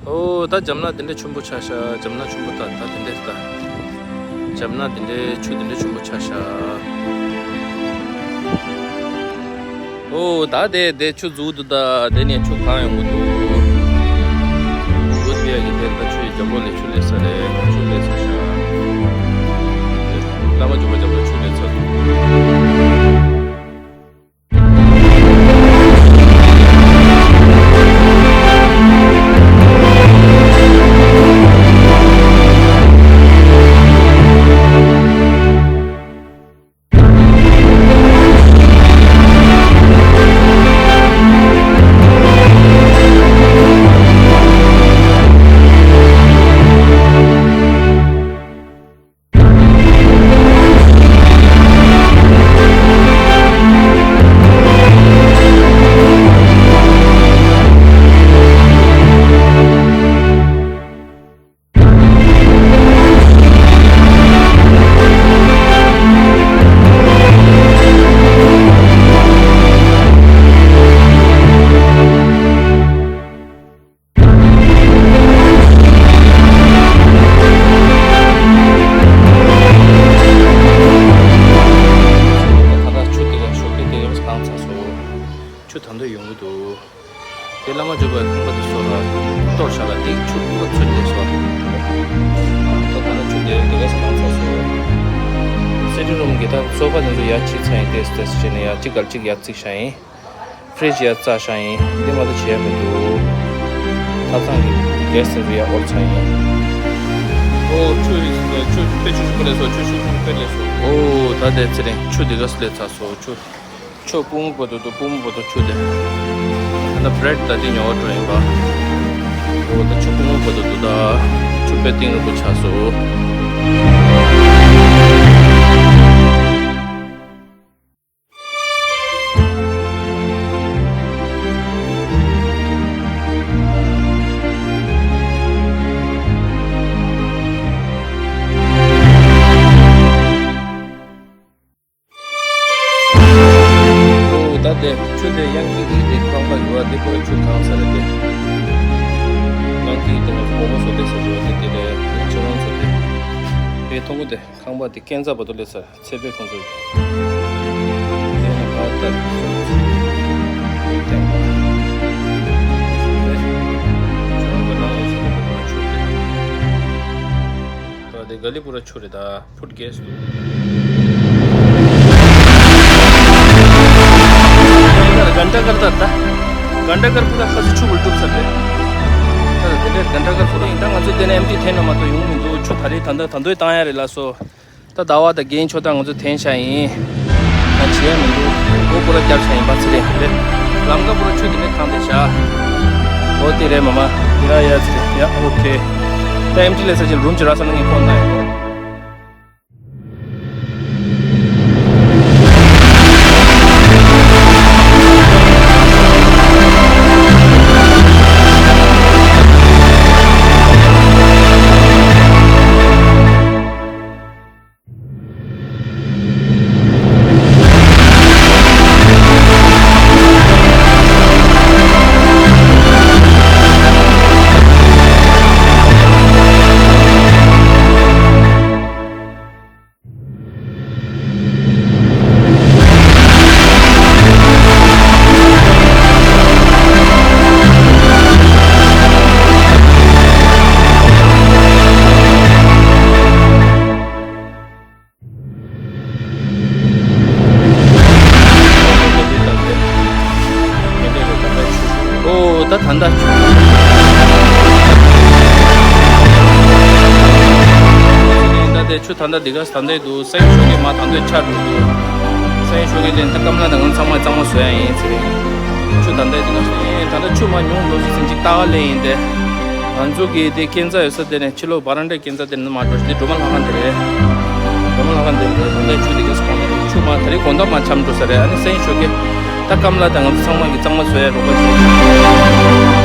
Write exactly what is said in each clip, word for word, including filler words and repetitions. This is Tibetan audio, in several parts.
ཨོ་ད་འཇམ་ནག་དེ་འདྲ་ཆེན་པོ་ཆགས་ཤག་འཇམ་ནག་ཆེན་པོ་ད་ད་དེ་འདྲ་ད། འཇམ་ནག་དེ་འདྲའི་ཆུ་དེ་འདྲ་ཆེན་པོ་ཆགས་ཤག་ཨོ་ད་དེ་དེ་ཆུ་འཛུགས་འདུག་ད་དེ་ནས་ཆུ་གང་ཡོང་གི་འདུག་འགོ་དེ་ཡ་གི་དེ་ད་ཆུ་ཡི་རྒྱབ་ལོགས་ལས་ཆུ་སླེབས་ས་རེད། ཆུ་སླེབས་ས་ཤག་བླ་མ་འཇུག་པ་རྒྱབ་ལོགས་ཆུ་སླེབས་ས་འདུག་ད་ལྟ་ཆུ་དེ་ལ་ཞོགས་ཀས་དེ་ག་ལ་གང་ཚ་སོ། ཆུ་ད་འདོད་ཡོང་གི་འདུག་དེ་བླ་མ་འཇུག་པའི་ཁང་པ་དེ་ཚོ་ལ་གཏོར་བྱ་ལ་དེ་ཆུ་ཁོ་ཚོད་དེ་སོ། ད་ད་ལྟ་ཆུ་དེ་དེ་ག་ས་གང་ཚ་སོ། སེ་ཊིང་རུམ་གི་ད་སོ་ཕ་དེ་ཚོ་ཡར་ཕྱིས་ཚར་ཡིན། ཏེས་ཏེས་བྱས་ནས་ཡར་གཅིག་གར་གཅིག་ཡར་བརྩིགས་བཞག་ཡིན། ཕི་རིཇ་ཡར་བཙགས་བཞག་ཡིན། འདི་མ་གཏོགས་བྱས་མི་འདུག་ཐབ་ཚང་གི་གེ་སི་དེ་ཚོ་ཡར་དབོར་ཚར་ཡིན། ཨོ་ཆུ་ཆུ་དཔེ་ཆུ་ཆུ་ཁོ་ལས་སོ། ཆུ་ཆུ་ཁོ་དཔེ་ལས་སོ། ཨོ་ད་དེ་ཚེ་རིང་ཆུ་འདི་ག་སུ་ལས་ཚ་སོ། ཆུ་ཆུ་སྤུ་མོ་བར་དུ་འདུག་སྤུ་མོ་བར་དུ་ཆུ་དེ། ད་ལྟ་བྷི་རེཌ་ད་དེ་ཉོ་བ་འགྲོ་ཡིན་པ། ཨོ་ད་ཆུ་སྤུ་མོ་བར་དུ་འདུག་ད་ཆུ་དཔེ་གཏིང་རིང་པོ་ཆགས་སོ། ཨོ་ད་དེ་ཆུ་དེ་གཡང་སྐྱིད་ཀྱི་དེ་ཁང་པ་ཡོད་པ་དེ་པུ་ར་ཆུ་གང་ས་རེད་དེ། གཡང་སྐྱིད་དེ་ང་ཚོ་བོ་མོ་བཟོ་དེ་ས་ཡོད་དེ་དེ་རེད། ཆུ་ཁང་ཚོ་དེ་དེ་མཐོང་གི་དེ། ཁང་པ་དེ་སྐས་འཛེག་བར་དུ་སླེབས་ཚར། ཚེ་འཕེལ་ཁོང་ཚོ་དེ་ནས་ཕར་ལྟ་ཚུར་ཚུར་བསྟན་པ་རེད། ཁྱོད་རང་ཚོ་ནང་ཡོད་ཚད་དེ་པུ་ར་ཆུ་རེད། ད་དེ་ག་ལི་པུ་ར་ཆུ་རེད། ད་ཕུད་རྒྱས་འདུག་གྷན་ཌ་གར་ད་ད་གྷན་ཌ་གར་པུ་ར་ཁ་སི་ཆུ་བུར་འགྲུབ་ཚར་རེད། ད་དེ་འདྲའི་གྷན་ཌ་གར་པུ་ར་ཡིན། ད་ང་ཚོ་དེ་ནས་ཨེམ་ཊི་འཐེན་ན་མ་གཏོགས་ཡོང་མི་འདུག་ཆུ་ད་རེས་ད་ལྟ་ད་འདོད་བཏང་ཡ་རེད་ལགས་སོ། ད་ཟླ་བ་དང་རྒན་ཆོ་ད་ང་ཚོ་འཐེན་བཞག་ཡིན། ད་བྱེད་ཡ་མི་འདུག་སྒོ་པུ་ར་བརྒྱབ་བཞག་ཡིན་པ་ཚེ་རིང་དེ་རེད། ལམ་ཁ་པུ་ར་ཆུ་དེ་ནས་གང་དེ་བཞག་འོ་དེ་རེད་མ་མ། ཡ་ཡ་ཚེ་རིང་ཡ་ཨོ་ཁེ། ད་ཨེམ་ཊི་ལས་ས་ཅིག་རུམ་ཅིག་རག་ས་ན་ངས་ཕོན་གནང་ཡོང་། ཨོ་ད་ད་ད་ད་དེ་ཆུ་ད་ལྟ་འདི་ག་ད་ལྟ་འདུག་སེང་ཞོགས་ཀྱི་མ་ད་ལྟ་ཆར་འགྲོ་འདུག་སེང་ཞོགས་ཀྱི་དེ་ད་སྐམ་ལ་ད་ང་ཚང་མ་གཙང་མ་བཟོ་ཡ་ཡིན་ཟེར། ཆུ་ད་ལྟ་འདི་ག་ད་ལྟ་ཆུ་མ་ཉུང་འགྲོ་ཟེར་ཅིག་ལྟ་ག་ལེ་ཡིན་ཏེ། ང་ཚོ་གི་དེ་སྐས་འཛེག་ཡོད་ས་དེ་ནས་ཕྱི་ལོགས་བ་རན་ཌའི་སྐས་འཛེག་དེ་ནས་མར་འགྲོ་ཞིག་དེ་སྒྲོལ་མ་ལྷ་ཁང་དེ་རེད། སྒྲོལ་མ་ལྷ་ཁང་དེ་རེད། ད་ལྟ་ཆུ་དེ་ག་སོང་ནས་ཆུ་མ་ད་རེས་དགོང་དག་མ་འཁྱམས་འགྲོ་ས་རེད། ཨ་ནི་སེང་ཞོགས་ཀྱི་ད་སྐམ་ལ་ད་ང་ཚོ་ཚང་མ་གི་གཙང་མ་བཟོ་ཡ་རོགས་པ་བྱེད།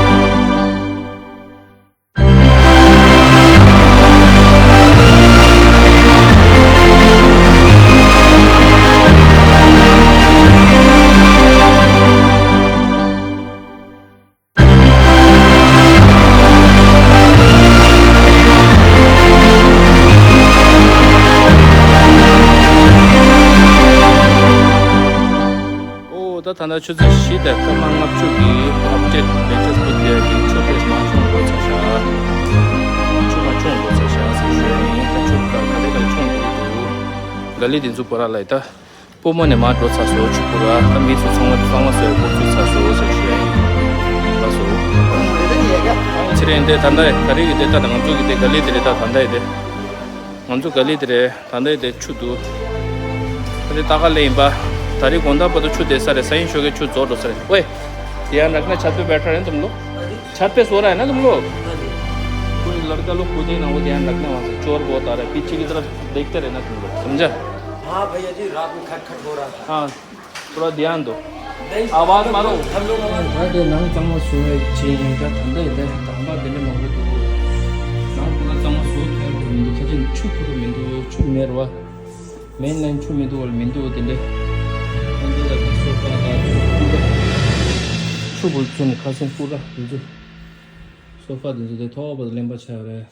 ད་ལྟ་ཆུ་ཚོད་བཞི་དང་སྐར་མ་ལྔ་བཅུ་གི་ཨབ་ཌེཊ་ལེ་ཊེ་སི་བུད་ཡ་གི་ཆུ་དེ་མར་ཆུ་འགྲོ་ཚར་ཤག་ཆུ་མར་ཆུ་འགྲོ་ཚར་ཤག་ཟེར་ཞུ་ཡ་ཡིན། ད་ཆུ་ག་ག་ལེ་ག་ལེ་ཆུ་འགྲོ་གི་འདུག་ག་ལེ་དེ་ཚོ་པོ་ར་ལ་ཡི་ད། སྤོ་མོ་ནས་མར་འགྲོ་ཚར་སོང་། ཆུ་ཕུ་ར་ད་མི་ཚོ་ཚང་མ་གཙང་མ་བཟོས་འགོ་བཙུགས་ཚར་སོང་ཟེར་ཞུ་ཡ་ཡིན། ལགས་སོ། ཨང་ཚེ་རིང་དེ་ད་ལྟ་ག་རེ་གི་དེ་ད་ང་ཚོ་གི་དེ་ག་ལེ་དེ་རེད། ད་ད་ལྟ་ཡི་དེ་ང་ཚོ་ག་ལེ་དེ་རེད། ད་ལྟ་ཡི་དེ་ཆུ་འདུག་ད་དེ་ད་ག་ལེ་ཡིན་པ། ད་རེས་དགོང་དག་བར་དུ་ཆུ་བསྡད་ས་རེད། ས་ཡིན་ཞོགས་ཀས་ཆུ་རྫོགས་འགྲོ་ས་རེད། वे ध्यान रखना, छत पे बैठा रहे तुम लोग। छत पे सो रहा है ना तुम लोग। पूरी लड़का लोग कूदेगा ना, वो ध्यान रखना वहाँ से। चोर बहुत आ रहा है, पीछे की तरफ देखते रहना तुम लोग, समझा? हाँ भैया जी, रात में खटखट हो रहा था। हाँ, थोड़ा ध्यान दो। नहीं, आवाज मारो। हम लोग आवाज ད་དེ་ནང་གཙང་མ་བཟོ་བའི་ཆེད་ཡིན། ད་ད་ལྟ་ཡི་ལས་དམ་པ་དེ་འདྲ་མང་པོ་འདུག་ནང་ཁོ་ན་གཙང་མ་བཟོ་ཐུབ་ཀྱི་མི་འདུག་ཁ་ཅིག་ཆུ་ཁོ་རང་མི་འདུག་ཆུ་མེད་རེད་བ། མེན་ལན་ཆུ་མི་འདུག་བ་མི་འདུག་དེ་འདྲ། ཁོང་ཚོ་ལ་དེ་སོ་ཕ་དང་ཆུ་ཁུ་ར། ཆུ་བུ་ཚུན་ཁ་སེང་ཁུ་ར་དེ་ཚོ། སོ་ཕ་དེ་ཚོ་དེ་ཐོག་པ་དང་ལེན་པ་ཆགས་རེད།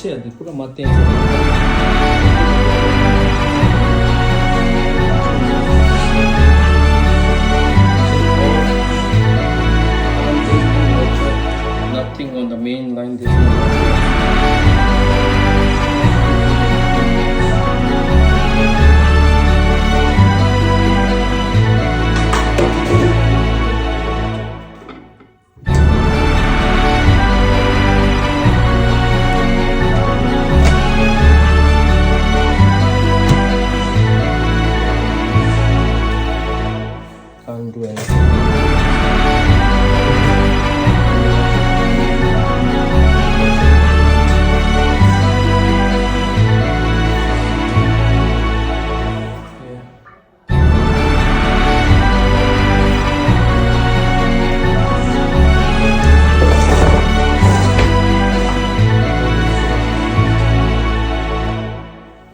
ཆེ་འདི་པུ་ར་མ་བསྟན་ཟེར། Nothing on the main line, there's no water. Can't do anything. Yeah.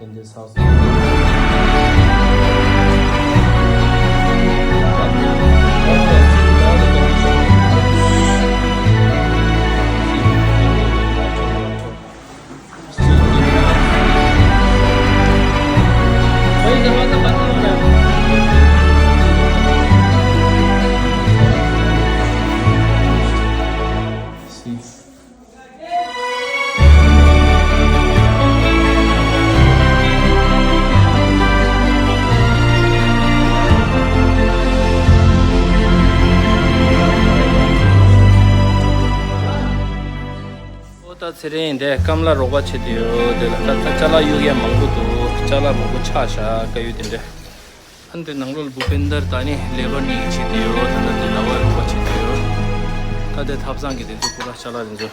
In this house. ཨོ་ད་ཚེ་རིང་འདི་སྐམ་ལ་རོགས་པ་བྱེད་དུ་ཡོད། དེ་ལ་ད་ད་ཅ་ལག་གཡུག་ཡ་མང་པོ་འདུག་ཅ་ལག་མང་པོ་ཆགས་བཞག་ག་ཡུ་དེ་འདྲ། ཨ་ནི་དེ་ནང་ལོགས་ལ་བུ་པེན་དར་ད་ནི་ལེ་བར་གཉིས་ཀྱིས་བྱེད་དུ་ཡོད། ད་ནི་དེ་ལ་བ་རོགས་པ་བྱེད་དུ་ཡོད། ད་དེ་ཐབ་ཚང་གི་དེ་ཚོ་ཁོ་ར་ཅ་ལག་དེ་ཚོ་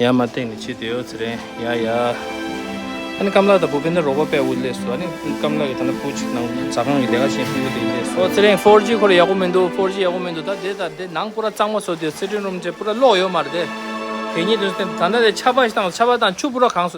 ཡར་མར་བཏེགས་ནས་བྱེད་དུ་ཡོད། ཚེ་རིང་ཡ་ཡ། ཨ་ནི་སྐམ་ལ་དང་བུ་པེན་དར་རོགས་པ་དཔེ་འུ་སླེབས་སོང་། ཨ་ནི་སྐམ་ལ་གི་ད་ནི་བུ་གཅིག་ནང་ཟ་ཁང་གི་ལས་ཀ་བྱེད་ཕུལ་གི་དེ་སླེབས་སོང་། ཚེ་རིང་ཕོར་ཇི་ཁོ་ར་ཡག་པོ་མི་འདུག་ཕོར་ཇི་ཡག་པོ་མི་འདུག་ད་དེ་ད་དེ་ནང་པུ་ར་གཙང་མ་བཟོ་དུས་སི་ཊིང་རུམ་ཅེ་པུ་ར་ལོག་ཡོད་མ་རེད་དེ། དེ་གཉིས་དུ་ད་ད་ལྟ་དེ་ཆར་པ་ཞིག་བཏང་ཆར་པ་བཏང་ཆུ་པུ་ར་གང་སོང་།